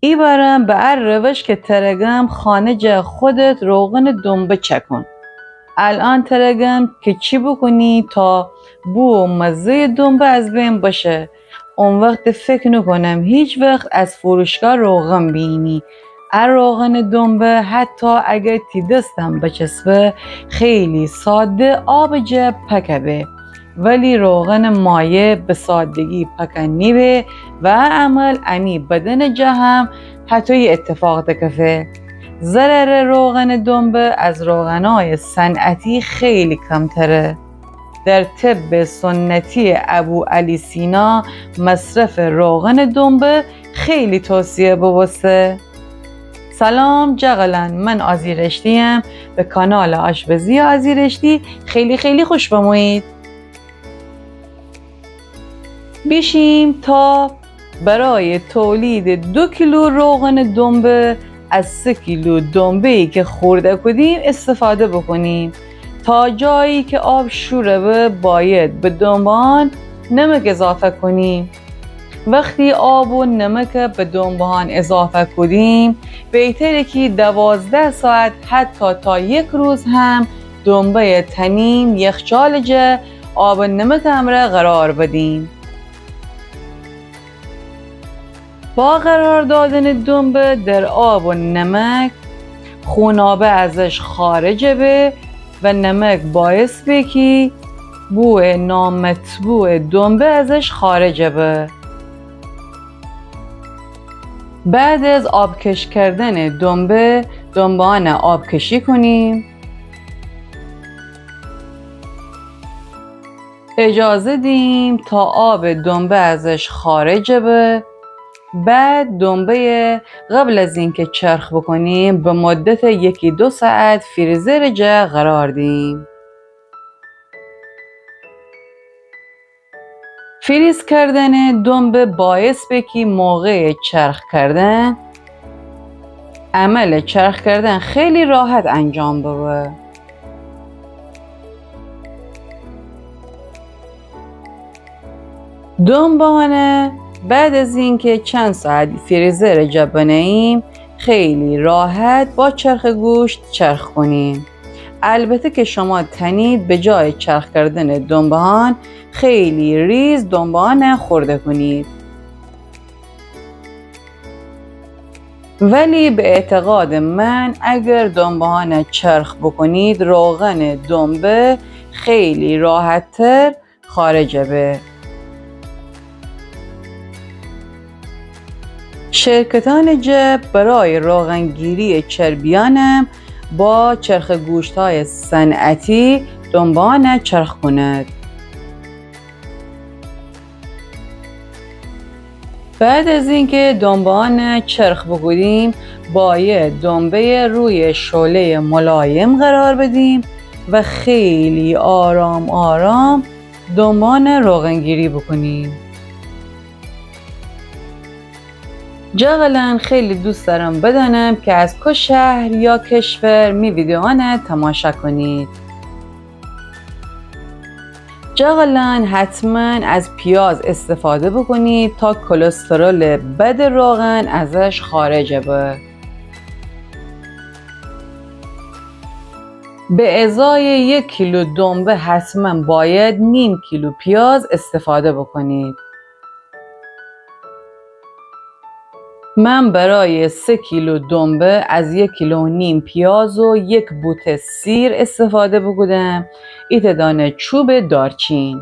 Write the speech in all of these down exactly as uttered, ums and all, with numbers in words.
ایبارم به ا روش که ترگم خانه جا خودت روغن دنبه چکن. الان ترگم که چی بکنی تا بو و مزهٔ دنبه از بین بشه. اون وقت فکر نکنم هیچ وقت از فروشگاه روغن بینی. ا روغن دنبه حتی اگر تی دستم بچسبه، خیلی ساده آب جا پکه به. ولی روغن مایع به سادگی پکه نیبه و ا عمل امی بدن جا هم هتویی اتفاق دکفه. ضرر روغن دنبه از روغنای صنعتی خیلی کمتره. در طب سنتی ابوعلی سینا مصرف روغن دنبه خیلی توصیه ببوسته. سلام جغلان، من آزی رشتیم، به کانال آشپزی آزی رشتی خیلی خیلی خوش بمویید. بیشیم تا برای تولید دو کیلو روغن دنبه از سه کیلو دنبه‌ای که خورده کودیم استفاده بکنیم. تا جایی که آب شوره به، باید به دنبه‌ان نمک اضافه کنیم. وقتی آب و نمک به دنبه‌ان اضافه کودیم، بهتره که دوازده ساعت حتی تا یک روز هم دنبه تنیم یخچال جا آب نمک امرأ قرار بدیم. با قرار دادن دنبه در آب و نمک، خونابه ازش خارج به و نمک باعث به که بو نامطبوع دنبه ازش خارج به. بعد از آبکش کردن دنبه، دنبه‌ان آبکشی کنیم. اجازه دیم تا آب دنبه ازش خارج به. بعد دنبه قبل از اینکه چرخ بکنیم، به مدت یکی دو ساعت فریزر جا قرار دیم. فریز کردن دنبه باعث به که موقع چرخ کردن، عمل چرخ کردن خیلی راحت انجام ببه. دنبه‌ان بعد از اینکه چند ساعت فریزر جا بنه‌ییم، خیلی راحت با چرخ گوشت چرخ کنیم. البته که شما تنید به جای چرخ کردن دنبه‌ان خیلی ریز دنبه‌ان خورده کنید. ولی به اعتقاد من، اگر دنبه‌ان چرخ بکنید، روغن دنبه خیلی راحت‌تر خارج به. شرکتان جا برای روغنگیری چربیانم با چرخ گوشت‌های صنعتی دنبه‌ان چرخ کند. بعد از اینکه دنبه‌ان چرخ بکودیم، باید دنبه روی شعلهٔ ملایم قرار بدیم و خیلی آرام آرام دنبه‌ان روغنگیری بکنیم. جغلان، خیلی دوست دارم بدانم که از کو شهر یا کشور می ویدیوان تماشا کنید. جغلان، حتماً از پیاز استفاده بکنید تا کلسترول بد روغن ازش خارج به. به ازای یک کیلو دنبه حتماً باید نیم کیلو پیاز استفاده بکنید. من برای سه کیلو دنبه از یک کیلو و نیم پیاز و یک بوته سیر استفاده بوکودم، ایته دانه چوب دارچین.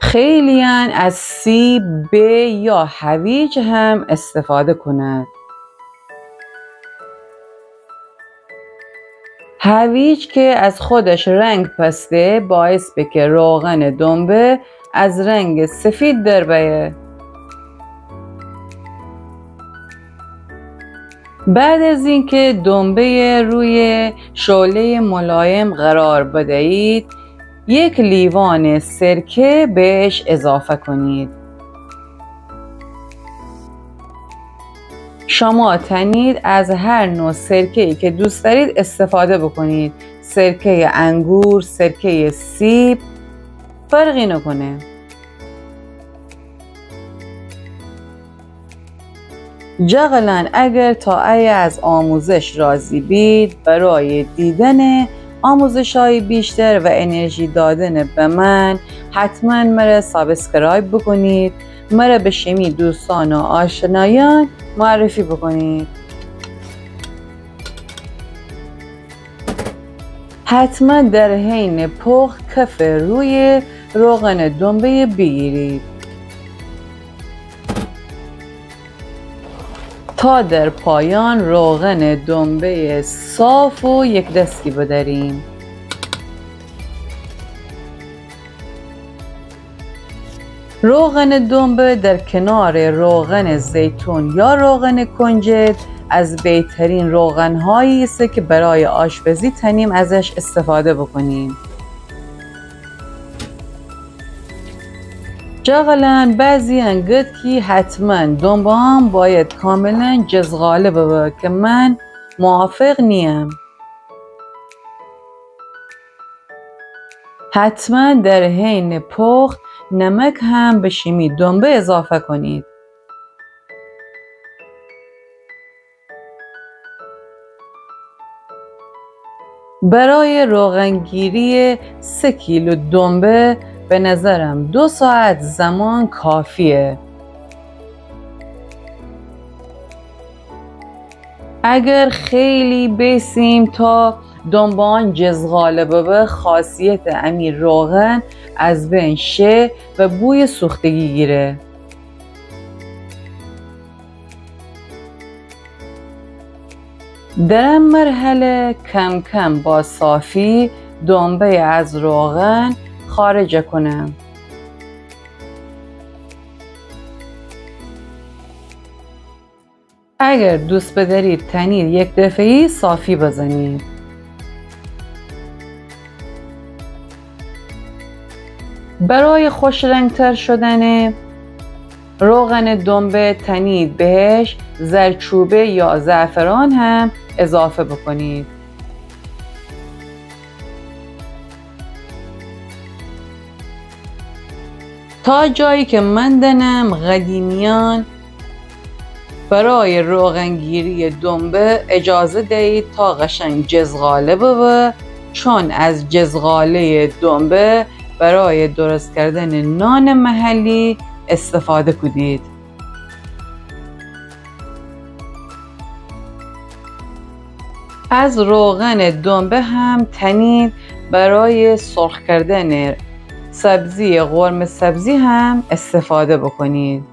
خیلیان از سیب، به یا هویج هم استفاده کند. هویج که از خودش رنگ پس ده، باعث به که روغن دنبه از رنگ سفید در بیه. بعد از اینکه دنبه روی شعلهٔ ملایم قرار بدهید، یک لیوان سرکه بهش اضافه کنید. شما تنید از هر نوع سرکه‌ای که دوست دارید استفاده بکنید. سرکهٔ انگور، سرکهٔ سیب، فرقی نکنه. جغلان، اگر تا ایه از آموزش راضی بید، برای دیدن آموزش‌های بیشتر و انرژی دادن به من، حتماً مره سابسکرایب بکنید، مره به شیمی دوستان و آشنایان معرفی بکنید. حتماً در حین پخت کف روی روغن دنبه بیگیرید. تا در پایان روغن دنبه صاف و یک دستی بداریم. روغن دنبه در کنار روغن زیتون یا روغن کنجد از بهترین روغن‌هایی است که برای آشپزی تنیم ازش استفاده بکنیم. جغلان، بعضیان گد کی حتماً دنبه‌هام باید کاملاً جزغاله ببه که من موافق نیم. حتماً در حین پخت نمک هم به شیمی دنبه اضافه کنید. برای روغنگیری سه کیلو دنبه به نظرم دو ساعت زمان کافیه. اگر خیلی بیسیم تا دنبه‌هان جزغاله ببه، خاصیت امی روغن از بین شه و بوی سوختگی گیره. در ا مرحله کم‌کم با صافی دنبه از روغن خارج کنم. اگر دوست بدارید تنید یک دفعه‌ای صافی بزنید. برای خوش‌رنگ‌تر شدن روغن دنبه تنید بهش زردچوبه یا زعفران هم اضافه بکنید. تا جایی که من دانم قدیمیان برای روغنگیری دنبه اجازه دهید تا قشنگ جزغاله ببه، چون از جزغالهٔ دنبه برای درست کردن نان محلی استفاده کودید. از روغن دنبه هم تنید برای سرخ کردن سبزی قرمه سبزی هم استفاده بکنید.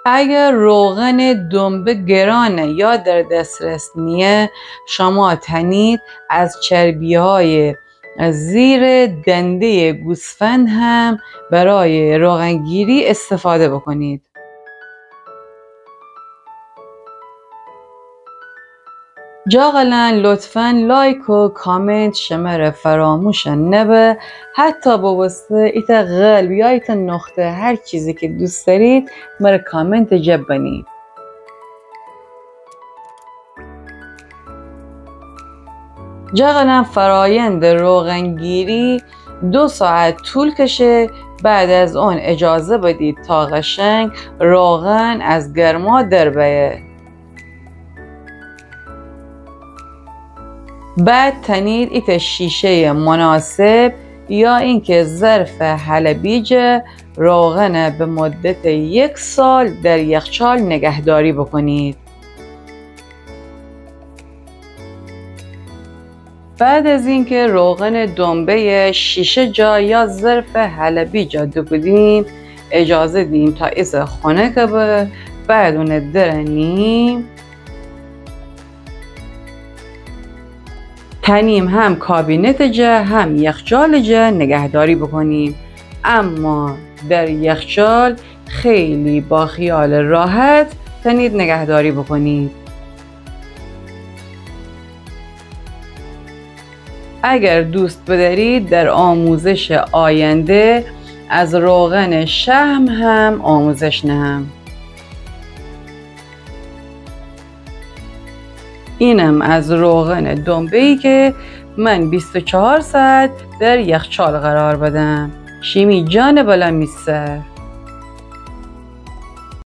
اگر روغن دنبه گرانه یا در دسترس نیه، شما تنید از چربی‌های زیر دندهٔ گوسفند هم برای روغنگیری استفاده بکنید. جاغلان، لطفاً لایک و کامنت شمره فراموش نبه، حتی بوسته ایتا قلب یا ایتا نقطه، هر چیزی که دوست دارید مره کامنت جا بنید. جاغلان، فرایند روغنگیری دو ساعت طول کشه، بعد از اون اجازه بدید تا قشنگ روغن از گرما در بیه. بعد تنید ایتا شیشهٔ مناسب یا اینکه ظرف حلبی جا روغن به مدت یک سال در یخچال نگهداری بکنید. بعد از اینکه روغن دنبهٔ شیشه جا یا ظرف حلبی جا دوکودیم، اجازه دیم تا ایسه خنک به، بعد اونه درنیم. تنیم هم کابینت جا هم یخچال جا نگهداری بکنیم، اما در یخچال خیلی با خیال راحت تنید نگهداری بکنید. اگر دوست بدارید در آموزش آینده از روغن شحم هم آموزش نهم. اینم از روغن دنبه‌ای که من بیست و چهار ساعت در یخچال قرار بدم. شیمی جان بلا می سر.